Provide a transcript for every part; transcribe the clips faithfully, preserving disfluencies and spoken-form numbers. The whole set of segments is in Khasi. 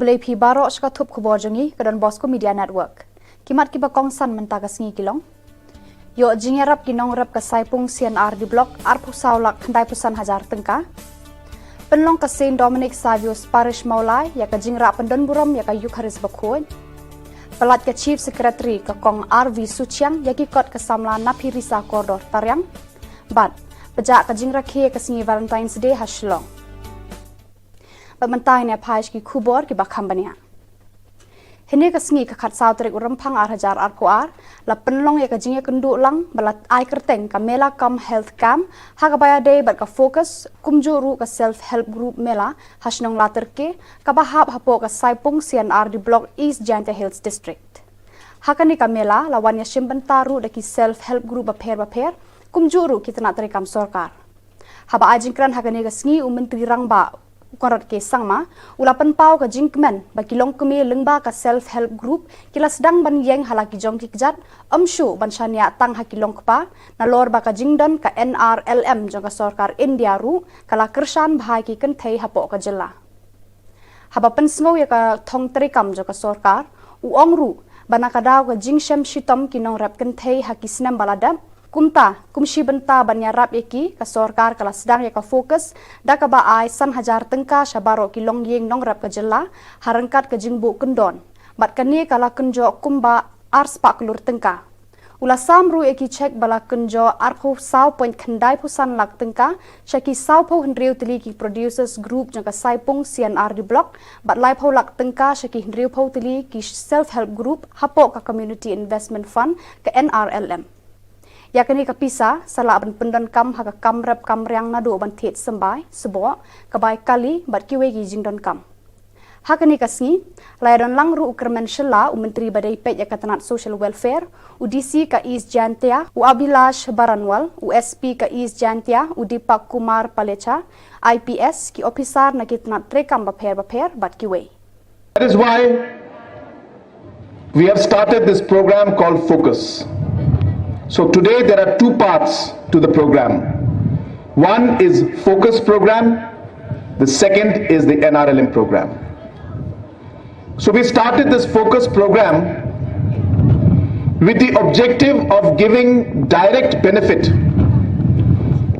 Khublei phi baroh sha ka thup khubor jong ngi ka Don Bosco Media Network. Ki mat kiba kongsan mynta ka sngi ki long: Ïoh jingïarap ki nongrep ka Saipung C and R D Block arphew saw lak khyndai phew san hajar tyngka. Pynlong ka Saint Dominic Savio's Parish Mawlai ïa ka jingrah pyndonburom ïa ka Eucharist bakhuid. Palat ka Chief Secretary ka Kong R V Suchiang ïa ki kot ka samla na Phirisa Kordor Tariang. Bad pynjah ka jingrakhe ka sngi Valentine's Day ha Shillong. Bad mynta ngin ïa phai sha ki khubor kiba kham bniah. Hynne ka sngi ka khatsaw tarik u Rymphang ar hajar arphew ar, la pynlong ïa ka jingïakynduh lang ba la ai kyrteng ka Mela cum Health Camp, ha kaba ïadei bad ka Focus, kumjuh ruh ka Self Help Group Mela ha shnong Latyrke, kaba hap hapoh ka Saipung C and R D Block, East Jaintia Hills District. Ha kane ka mela la wan ïashim bynta ruh da ki Self Help Group bapher bapher, kumjuh ruh ki tnat treikam sorkar. Haba ai jingkren ha kane ka sngi, u Myntri Rangbah u Conrad K Sangma u la pynpaw ka jingkmen ba ki longkmie lyngba ka Self Help Group ki la sdang ban ïeng ha la ki jong ki kjat, ym shuh ban shaniah tang ha ki longkpa, nalor ba ka jingdon ka N R L M jong ka sorkar India ruh ka la kyrshan bha ïa ki kynthei hapoh ka jylla. Haba pynsngew ïa ka thong treikam jong ka sorkar, u ong ruh ba na ka daw ka jingshem shitom ki nongrep kynthei ha ki snem ba la dep, kumta kum shi bynta ban ïarap ïa ki, ka sorkar ka la sdang ïa ka Focus da kaba ai san hajar tyngka sha baroh ki longïing nongrep ka jylla ha ryngkat ka jingbuh kyndon. Bad kane ka la kynjoh kumba ar spah klur tyngka. U la sam ruh ïa ki cheque ba la kynjoh arphew saw point khyndai phew san lak tyngka sha ki sawphew hynriew tylli ki Producers Group jong ka Saipung C and R D Block, bad laiphew lak tyngka sha ki hynriewphew tylli ki Self Help Group hapoh ka Community Investment Fund, ka N R L M. Ïa kane ka pisa sa lah ban pyndonkam ha ka kam rep kam riang naduh ban thied symbai, sboh, ka bai kali bad kiwei ki jingdonkam. Ha kane ka sngi la ïadon lang ruh u Kyrmen Shylla, u Myntri ba dei peit ïa ka tnat Social Welfare, u D C ka East Jaintia u Abhilash Baranwal, u S P ka East Jaintia u Deepak Kumar Palecha, I P S, ki ophisar na ki tnat treikam bapher bapher bad kiwei. That is why we have started this program called Focus. So today there are two parts to the program. One is Focus program, the second is the N R L M program. So we started this Focus program with the objective of giving direct benefit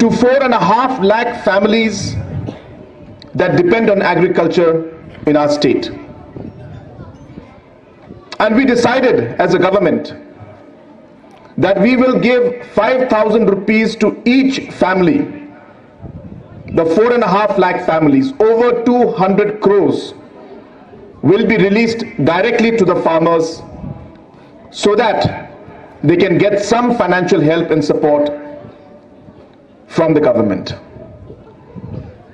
to four and a half lakh families that depend on agriculture in our state. And we decided as a government that we will give five thousand rupees to each family. The four and a half lakh families, over two hundred crores will be released directly to the farmers so that they can get some financial help and support from the government.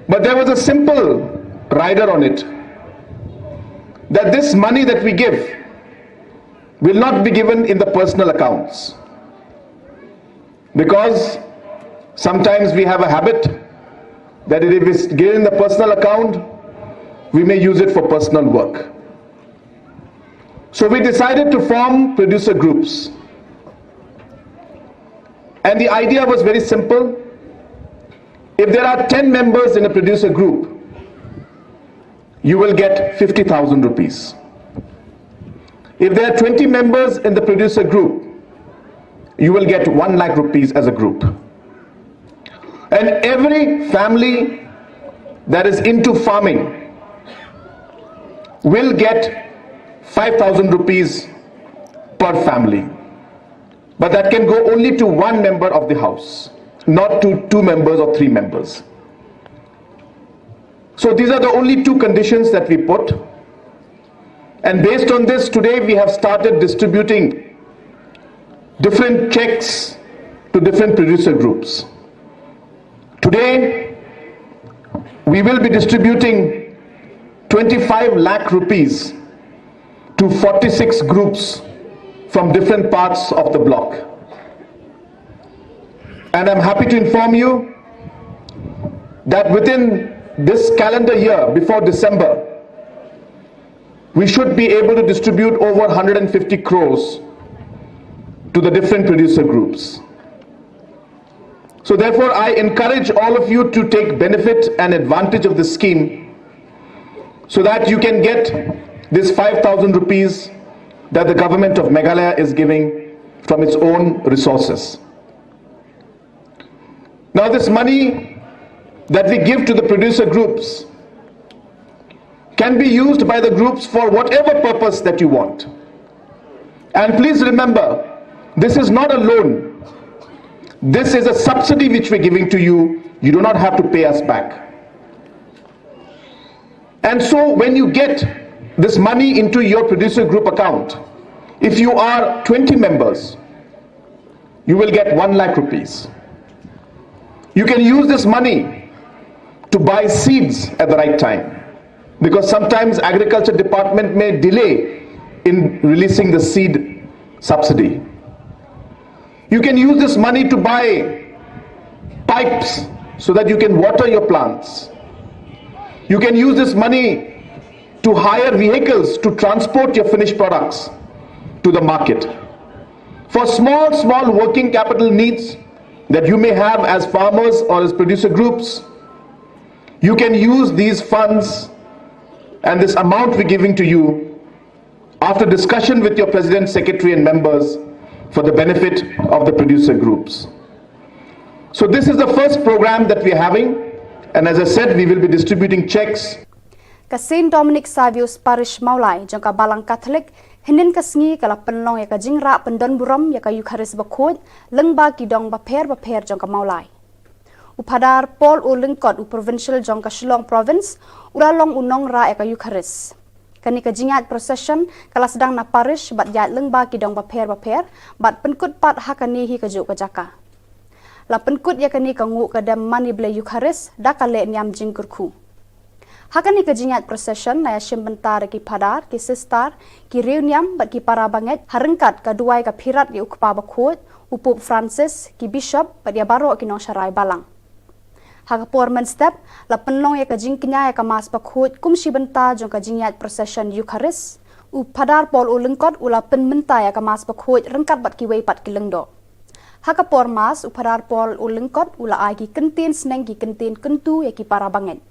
But there was a simple rider on it, that this money that we give will not be given in the personal accounts, because sometimes we have a habit that if it's given in the personal account, we may use it for personal work. So we decided to form producer groups. And the idea was very simple. If there are ten members in a producer group, you will get fifty thousand rupees. If there are twenty members in the producer group, you will get one lakh rupees as a group. And every family that is into farming will get five thousand rupees per family. But that can go only to one member of the house, not to two members or three members. So these are the only two conditions that we put. And based on this, today we have started distributing different checks to different producer groups. Today, we will be distributing twenty-five lakh rupees to forty-six groups from different parts of the block. And I'm happy to inform you that within this calendar year, before December, we should be able to distribute over one hundred fifty crores to the different producer groups. So therefore, I encourage all of you to take benefit and advantage of the scheme, so that you can get this five thousand rupees that the government of Meghalaya is giving from its own resources. Now, this money that we give to the producer groups can be used by the groups for whatever purpose that you want. And please remember, this is not a loan. This is a subsidy which we're giving to you. You do not have to pay us back. And so when you get this money into your producer group account, if you are twenty members, you will get one lakh rupees. You can use this money to buy seeds at the right time, because sometimes agriculture department may delay in releasing the seed subsidy. You can use this money to buy pipes so that you can water your plants. You can use this money to hire vehicles to transport your finished products to the market. For small, small working capital needs that you may have as farmers or as producer groups, you can use these funds and this amount we're giving to you after discussion with your president, secretary, and members for the benefit of the producer groups. So, this is the first program that we are having, and as I said, we will be distributing checks. Ka Saint Dominic Savio's Parish Mawlai jong ka Balang Catholic hynnin ka sngi ka la pynlong ïa ka jingrah pyndonburom ïa ka Eucharist bakhuid lyngba ki dong bapher bapher jong ka Mawlai. U Phadar Paul U Lyngkot, u Provincial jong ka Shillong Province, u la long u nongrah ïa ka Eucharist. Kane ka jingïaid procession ka la sdang na parish bad ïaid lyngba ki dong bapher bapher bad pynkut pat ha kane hi kajuh ka jaka. La pynkut ïa kane ka nguh ka dem mane blei Eucharist da ka leh niam jingkyrkhu. Ha kane ka jingïaid procession la ïashim bynta da ki phadar, ki sister, ki riewniam bad ki para bangeit ha ryngkat ka duwai ka phirat ïa u Kpa Bakhuid, u Pope Francis, ki bishop bad ïa baroh ki nongsharai balang. Ha ka por mynstep la pynlong ïa ka jingkñia ïa ka Mass Bakhuid kum shi bynta jong ka jingïaid procession Eucharist. U Phadar Paul U Lyngkot u la pynmynta ïa ka Mass Bakhuid ryngkat bad kiwei pat ki lyngdoh. Ha ka por Mass u Phadar Paul U Lyngkot u la ai ki kyntien sneng, ki kyntien kyntu ïa ki para bangeit.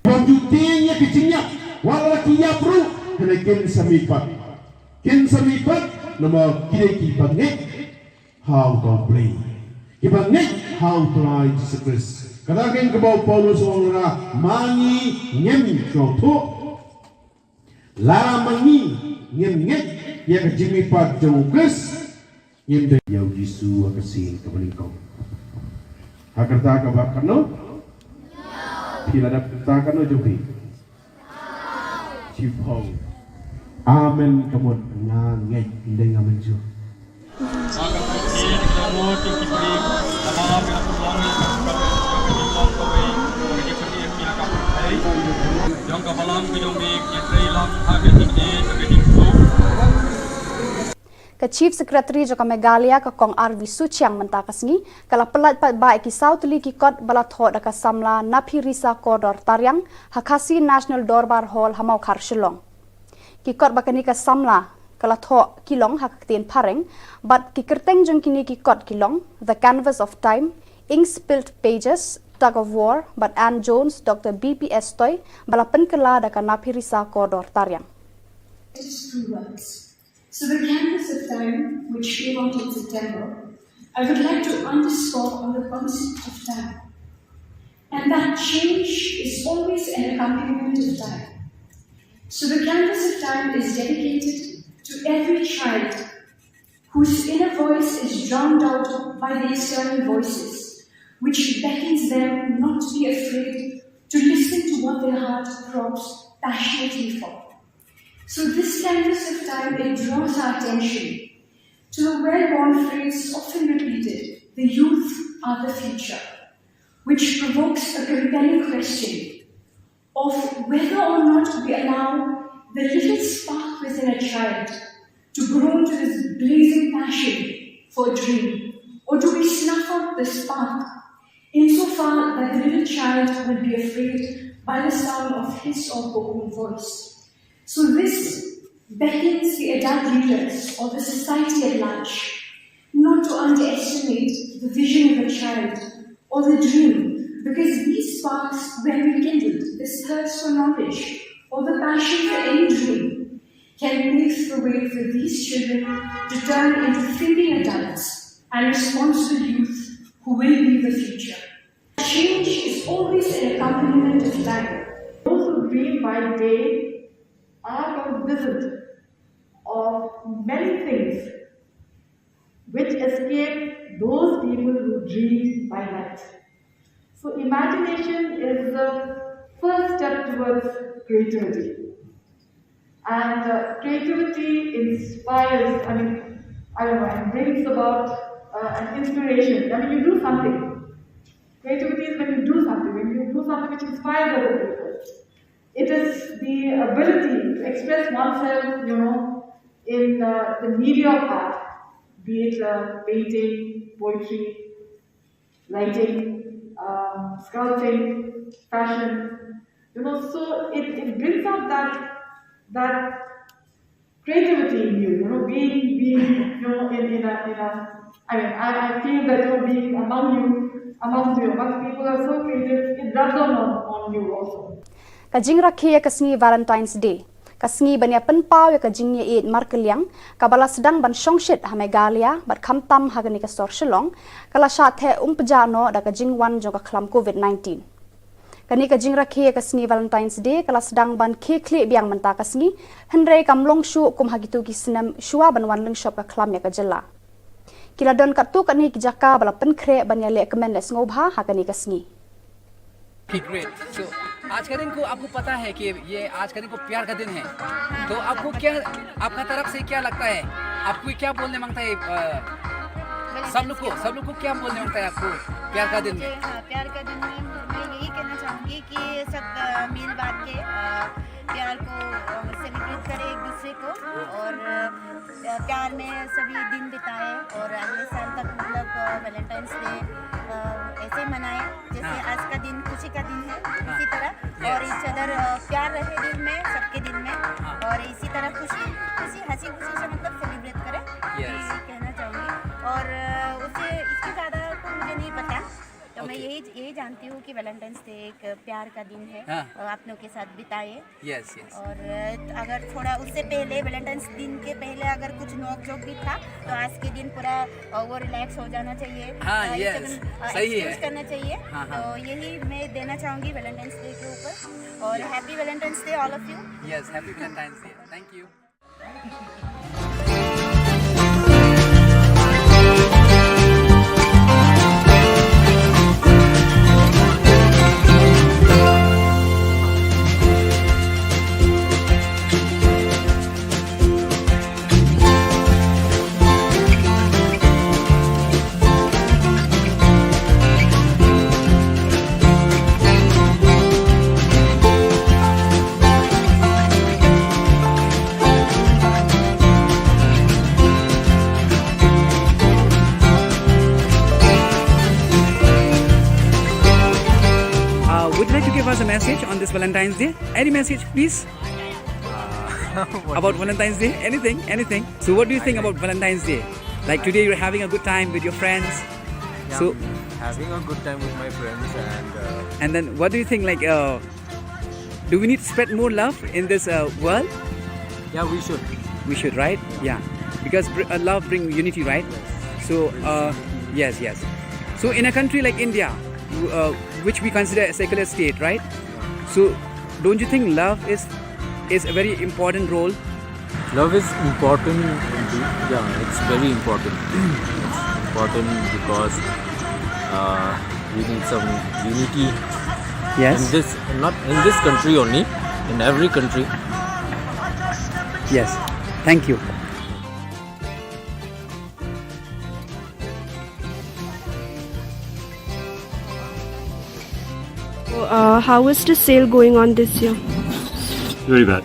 Bad ju tieng ïa ki jingïap, wat la ki ïap ruh, hynrei kin sa mihpat. Kin sa mihpat namar ki dei ki bangeit ha uta U Blei, ki bangeit ha U Trai Jisu Khrist. Kata kein kaba u Paulus u ong, lada ma ngi ngim sngewthuh, lada ma ngi ngim ngeit ïa ka jingmihpat jong U Khrist, ngim dei ïa U Jisu ha ka sien kaba nyngkong. Ha ka rta kaba katno? Phi la dap ka rta katno jong phi? Shiphew. Amen, ka mut nga ngeit, ym dei nga mynjur. Jong ka balang ka jong me, ki trei lang ha ka jingkit, ha ka jingkit. Ka Chief Secretary jong ka Meghalaya, ka Kong R V Suchiang, mynta ka sngi ka la pyllait paidbah ïa ki saw tylli ki kot ba la thoh da ka samla Naphirisa Kordor Tariang ha Khasi National Dorbar Hall ha Mawkhar Shillong. Ki kot ba kane ka samla ka la thoh ki long ha ka ktien Phareng bad ki kyrteng jong kine ki kot ki long The Canvas of Time, Ink Spilt Pages, Tug of War bad Ann Jones, Doctor B P S Toy, ba la pynkylla da ka Naphirisa Kordor Tariang. It is two words. So the canvas of time, which came out in September, I would like to underscore on the concept of time. And that change is always an accompaniment of time. So the canvas of time is dedicated to every child whose inner voice is drowned out by the external voices, which beckons them not to be afraid to listen to what their heart throbs passionately for. So this canvas of time, it draws our attention to the well-worn phrase often repeated, "The youth are the future," which provokes a compelling question of whether or not we allow the little spark within a child to grow into this blazing passion for a dream, or do we snuff out the spark insofar that the little child will be afraid by the sound of his or her own voice. So this beckons the adult leaders or the society at large not to underestimate the vision of a child or the dream, because these sparks, when rekindled, this thirst for knowledge, or the passion for any dream can pave the way for these children to turn into thinking adults and responsible youth who will be the future. Change is always an accompaniment of time. Those who dream by day are cognizant of many things which escape those people who dream by night. So imagination is the first step towards creativity. And uh, creativity inspires, I mean, I don't know, and brings about uh, an inspiration. I mean, you do something. Creativity is when you do something, when you do something which inspires other people. It is the ability to express oneself, you know, in uh, the media of art, be it uh, painting, poetry, writing, um, sculpting, fashion. You know, so it, it brings out that that creativity in you. You know, being being you know in in a in a. I mean, I, I feel that you know being among you, amongst you, amongst people who are so creative, it rubs on on, on you also. Ka jingrakhe ïa ka sngi Valentine's Day, ka sngi ban ïa pynpaw ïa ka jingïaieit markylliang, kaba la sdang ban shongshit ha Meghalaya bad khamtam ha kane ka sor Shillong, ka la shah theh umpjah noh da ka jingwan jong ka khlam covid nineteen. Kane ka jingrakhe ïa ka sngi Valentine's Day ka la sdang ban khie khlieh biang mynta ka sngi, hynrei kam long shuh kum ha kito ki snem shuwa ban wan lyngshop ka khlam ïa ka jylla. Ki la don katto katne ki jaka ba la pynkhreh ban ïaleh kmen leh sngewbha ha kane ka sngi. ठीक, ग्रेट। तो आज का दिन को आपको पता है कि ये आज का दिन को प्यार का दिन है, तो आपको क्या, आपका तरफ से क्या लगता है, आपको क्या बोलने मांगता है, अ, सब लोग को, सब लोग को क्या बोलने मांगता है आपको प्यार का दिन में? मुझे, हाँ, प्यार का दिन में मैं यही कहना चाहूँगी कि सब, अ, मिल बांट के, अ, प्यार को, अ, सेलिब्रेट करें एक दूसरे को, और, अ, प्यार में सभी दिन बिताएं और अगले साल तक, मतलब, अ, वैलेंटाइंस डे, अ, ऐसे मनाएं जैसे हाँ। आज का दिन खुशी का दिन है, हाँ। इसी तरह यस। और इस कदर, अ, प्यार रहे दिल में, सबके दिल में, हाँ। और इसी तरह खुशी, खुशी, हंसी खुशी से, मतलब, सेलिब्रेट करें। यस। ये कहना चाहूँगी। और, अ, उसे, इससे ज़्यादा तो मुझे नहीं पता। तो मैं ओके। यही, यही जानती हूँ कि वैलेंटाइंस डे एक प्यार का दिन है, हाँ। अ, अपनों के साथ बिताए। यस, यस। और, अ, अगर थोड़ा उससे पहले, वैलेंटाइंस दिन के पहले अगर कुछ नोक झोंक भी था, तो आज के दिन पूरा, अ, वो रिलैक्स हो जाना चाहिए। हाँ, अ, इस यस, दिन, अ, सही है। एक्सक्यूज करना चाहिए। हाँ, हाँ। तो यही मैं देना चाहूँगी वैलेंटाइंस डे के ऊपर। और यस। Happy Valentine's Day, all of you। यस, Happy Valentine's Day। Thank you। Uh, would you like to give us a message on this Valentine's Day? Any message, please? Uh, what About do you Valentine's Day? Anything? Anything? So, what do you think about Valentine's Day? Like today, you're having a good time with your friends. Yeah, so I'm having a good time with my friends, and, uh, and then, what do you think? Like, uh, do we need to spread more love in this, uh, world? Yeah, we should. We should, right? Yeah. Yeah. Because br- uh, love brings unity, right? Yes. So, uh, yes, yes. So, in a country like India, you, uh, which we consider a secular state, right? Yeah. So, don't you think love is is a very important role? Love is important. Yeah, it's very important. It's important because, uh, we need some unity. Yes. In this, not in this country only, in every country. Yes. Thank you. So, uh, how is the sale going on this year? Very bad.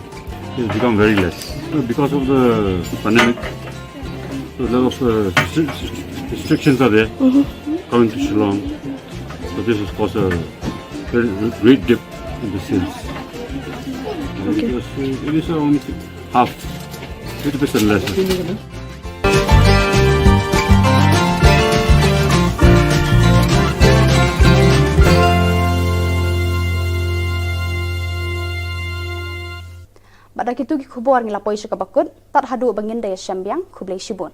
It's become very less. So because of the pandemic, so a lot of, uh, restri- restrictions are there coming to Shillong. So this has caused a very great dip in the sales. Okay. It was, uh, it is around half, fifty percent less. Da kito ki khubor ngi la poi sha kaba kut, tad haduh ba ngin da ïashem biang, khublei shibun.